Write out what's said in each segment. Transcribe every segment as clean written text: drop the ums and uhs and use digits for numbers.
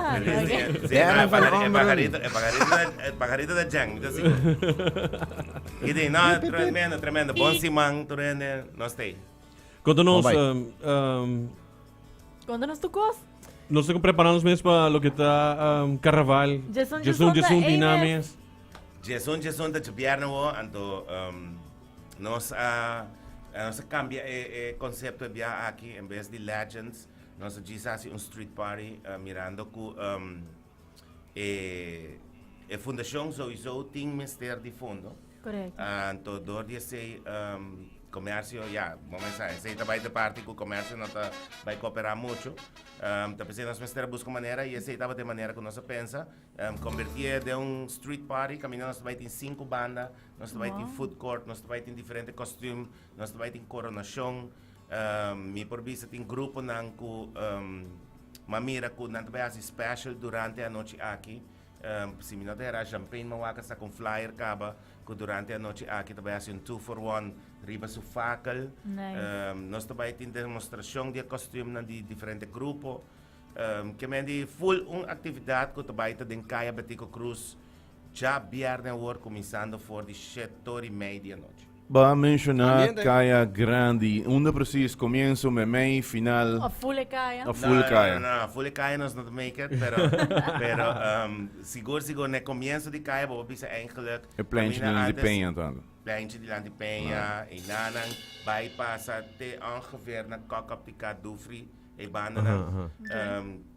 Sali, ok. Sí, no, e pajarito, e pajarito, e pajarito, e pajarito ta jang, mi ta sigur. I di, no, tremendo, tremendo. Bon siman, tur hende, nos t'ei. Konta nos, Bon, bai. Konta nos tu kos. Nos ta prepara nos mes pa loke ta carnaval. Djesun, Djesun, djesun ta djesun, ei dina mes. mes. Djesun, djesun ta djabièrnè wo, anto nos a nos a kambia e e konsepto e biaha aki, en bes di Legends, nos a djis hasi un street party mirando ku e e fundashon souiso tin mester di fondo. Correcto. Anto door di esei comercio, ya, bo mes sa, esei ta bai de parti cu comercio no ta bai coopera mucho. Ta p'esei nos mester a busca un manera y esei tabata e manera cu nos a pensa, convertié den un street party caminda nos ta bai tin cinco banda, nos ta bai tin food court, nos ta bai tin diferente costume, nos ta bai tin coronacion. Mi por bisa tin gruponan cu m'a mira cu nan ta bai haci special durante e anochi aki. Si mi no ta hera, Champagne Mawaka sa con flyer caba cu durante e anochi aki ta bay haci un two for one riba su fakel. Nice. Nos ta bay tin demostracion di e costumenan di diferente grupo. Ke men di full un actividad cu ta bay ta den Caya Betico Croes djabierne awor cuminsando for di shetor y mei di anochi. Bo a menciona Ambiente. Kaya Grandi. Unda precies? Comienzo, memei, final? Of full e kaya. Of full no, kaya? No, no, no, full e kaya nos no ta make it, pero, pero sigur, sigur, na e comienzo di kaya bo por bisa eigenlijk E pleintje camina dilanti antes- Peña tanto. Pleintje dilanti Peña, eynanan, bai pasa te ongeveer na Kok op di Kat Dufri, e bandanan.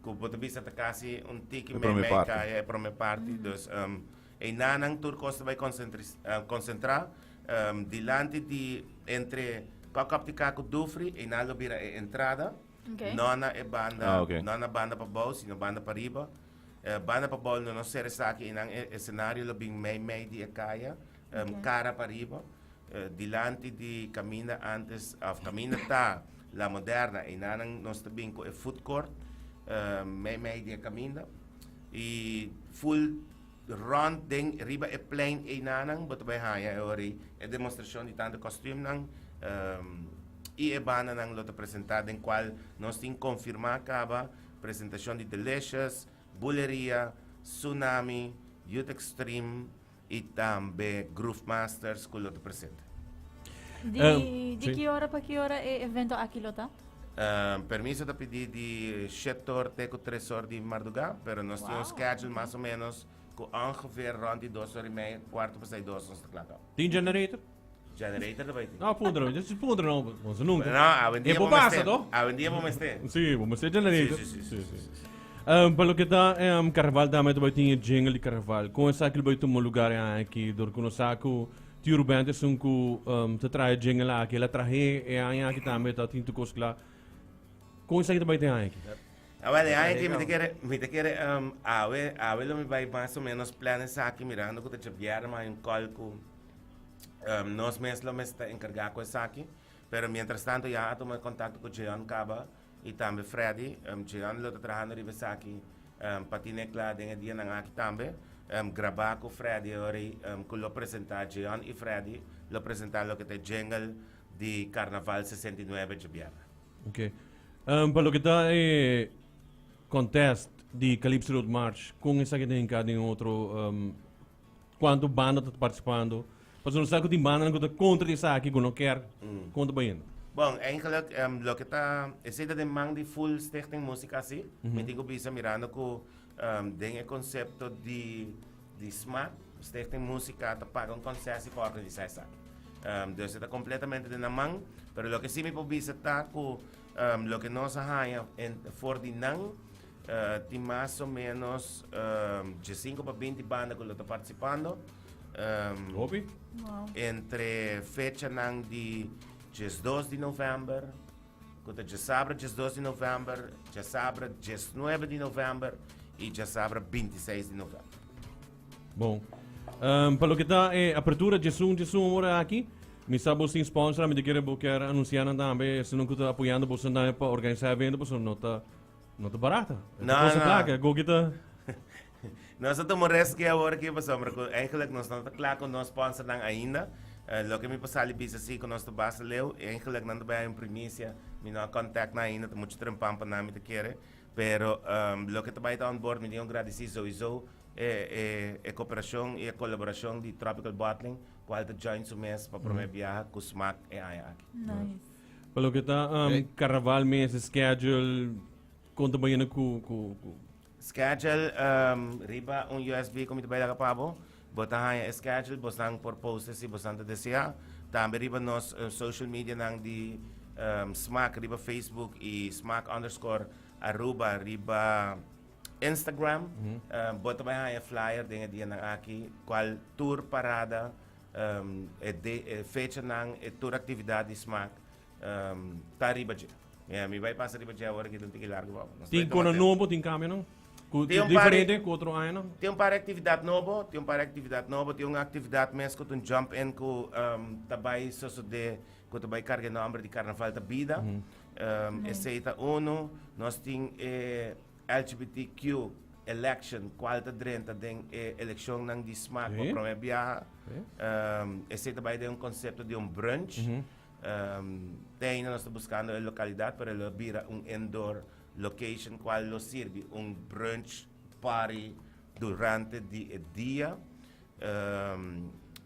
Ku bo ta bisa ta casi un tiki E mei prome mei parti. kaya, e prome parti. Dus eynanan tur kos ta bai concentra. Dilanti di entre Kòkòptiká ku Dufri, einan lo bira e entrada. Okay. No na e banda, Ah, okay. no na banda pabou, sino banda pariba. Banda pabou lo no ser esaki, einan e escenario lo bin mei mei di e kaya, Okay. kara pariba. Dilanti di kaminda antes, of kaminda ta La Moderna, einan nos ta bin ku e food court, mei mei di e kaminda. I full Rond den riba e plein einanan bo ta bai haña e ora ei e demostrashon di tantu kòstümnan i e bandanan lo ta presentá den kual nos tin konfirmá kaba presentashon di Delicious, Buleria, Tsunami, Youth Extreme i tambe Groove Masters ku lo ta presente. Di di ki ora pa ki ora e evento aki lo ta? Permiso ta pidi di shete or te ku tres or di mardugá, pero nos tin un schedule mas o menos ku ongeveer rond di dos or i mei, kuarto pasá dos nos ta kla kaba. Tin generator? Generator ta bai tin. No, puntra, just puntra no, nos nunca. No, awendia E por bo pasa, mester. toch? Awendia bo mester. Sí, bo mester generator. Sí, sí, sí, sí, sí, sí. Pa loke ta carnaval tambe ta bai tin e jingle di carnaval. Kon esaki lo bai tuma lugar aki? Dor ku nos sa ku Tio Ruben ta esun ku ta traha e jingle aki. El a trahe e aña aki tambe ta tin tur kos kla. Kon esaki ta bai den aña aki? Awel, e aña aki mi ta kere, mi ta kere awe, awe lo mi bai mas o menos plan esaki mirando ku ta djabièrnè mi a haña un call ku nos mes lo mester ta enkargá ku esaki. Pero mientras tanto ya a tuma kontakto ku Jeon kaba i tambe Freddy. Jeon lo ta trahando riba esaki pa tine kla den e dianan aki tambe. Grabá ku Freddy ora ei ku lo presentá Jeon i Freddy lo presentá loke ta e jingle di Karnaval 69 djabièrnè. Ok. Pa loke ta e contest di Calypso Road March, kon esaki ta hinká den otro? Kuantu banda ta partisipando? Pasobra nos sa ku tin bandanan ku ta kontra di esaki ku no kier. Kon ta bayendo? Bon, eigenlijk loke ta, esei ta den man di full Stichting Musica si. Mi tin ku bisa mirando ku den e konsepto di di sma, Stichting Musica ta paga un konsesi pa organisá esaki. Dus e ta kompletamente den nan man, pero loke si mi por bisa ta ku loke nos a haña for di nan, Tin mas o menos diesinco pa binti banda ku lo ta partisipando. Hopi. Entre fechanan di diesdos di novèmber, ku ta djasabra diesdos di novèmber, djasabra diesnuebe di novèmber i djasabra bintiseis di novèmber. Bon. Pa loke ta e apertura djesun djesun ora aki, mi sa bo sin sponsor, mi ta kere bo kier anunsia nan tambe, esnan ku ta apoyando boso tambe pa organisa e evento, pasobra no ta No ta barata. No, Cosa no. placa, goki ta. Nos a tuma risk awor aki pasobra ku eigenlijk nos no ta kla ku nos sponsornan ainda. Loke mi por sali bisa si ku nos ta basta leu, eigenlijk nan ta bai un primisia. Mi no a contact nan ainda, ta muchu trempan pa nan mi ta kere. Pero loke ta bai ta on board mi tin ku gradisí souiso e e koperashon i e kolaborashon di Tropical Bottling kual ta join su mes pa promé biaha ku Smaak e aña aki. Nice. Pa loke ta karnaval mes, e schedule, kon ta bayendo ku ku ku. Schedule riba un USB ku mi ta bai laga pa bo. Bo ta haña e schedule, bosnan por post si bosnan ta deseá. Tambe riba nos social medianan di Smaak riba Facebook i Smaak underscore Aruba riba Instagram. Bo ta bai haña flyer den e dianan aki kual tur parada, e e fechanan, e tur aktividat di Smaak ta riba dje. Ya, mi bai pasa riba dje awor aki ta un tiki largo pa bo. Nos Tin bai tuma kona tempo. nobo, tin kambionan? Ku Tin un par di- diferente ku otro añanan? Tin un par di actividad nobo, tin un par di actividad nobo, tin un actividad mes cu ta un jump in cu ta bay sosode, cu ta bay carga e nomber di Carnaval ta Bida. Esey ta uno. Nos tin e LGBTQ election, cual ta drenta den e eleccionnan di Smaak pa prome biaha. Esey ta bay den un concepto di un brunch. Te ainda nos ta buscando e localidad, pero lo bira un indoor location cual lo sirbi un brunch party durante di e dia.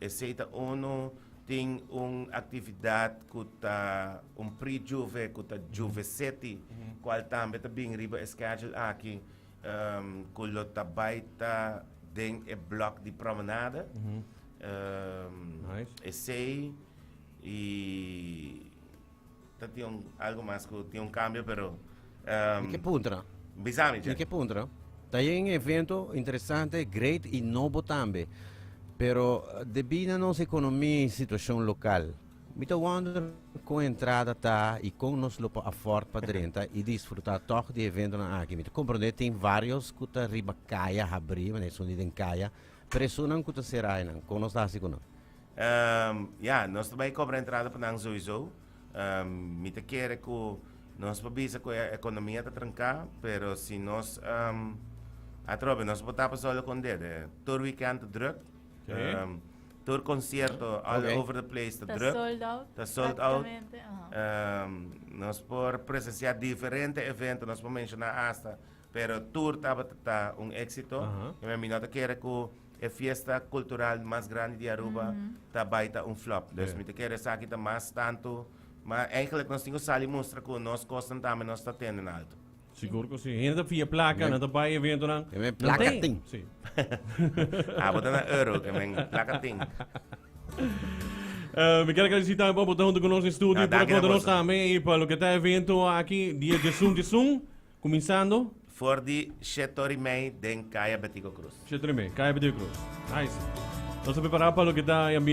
Esey ta uno. Tin un actividad cu ta un pre-Juve cu ta Juve City, cual tambe ta bin riba e schedule aki, cu lo ta bay ta den e blok di Promenade. Nice. Esey y ta tin un algo mas cu tin un cambio pero Mi ke puntra. Bisa mi, Mi Jerry. ke puntra. Ta un evento interesante, great y nobo tambe. Pero debí na nos economia y situacion local, mi ta wonder con entrada ta y con nos lo por afford pa drenta y disfruta toch di eventonan aki. Mi ta comprende tin varios cu ta riba caya habri, manera esun di den caya, pero esunnan cu ta cera einan, con nos ta haci cu nan? Ya, nos ta bai cobra entrada pa nan sowieso. Mi ta kere cu nos por bisa cu e economia ta tranca, pero si nos atrobe nos por tapa solo con dede. Tur weekend ta druk. Tur concierto all over the place ta Ta druk. sold out. Ta sold out. Prácticamente, aha. Nos por presencia diferente evento, nos por menciona hasta, pero tur tabata ta un éxito. Y mi no ta kere cu e fiesta cultural mas grandi di Aruba ta bay ta un flop. Dus mi ta kere esaki ta mas tanto, maar eigenlijk nos tin cu sali mustra cu nos cosnan tambe nos ta tene na alto. Sigur cu si. Hende ta fia placa, nan ta bay eventonan. E men placa tin. Si. Ah, bo ta na euro, ke men placa tin. Mi kier agradeci tambe pa bo ta hunto cu nos den studio, No, por danki na conta nos boso. tambe y pa loke ta evento aki dia djesun djesun. Kuminsando. For di shetor i mei den Kaya Betico Cruz. Shetor i mei, Kaya Betico Cruz. Nice. Nos ta prepara pa loke ta e ambiente.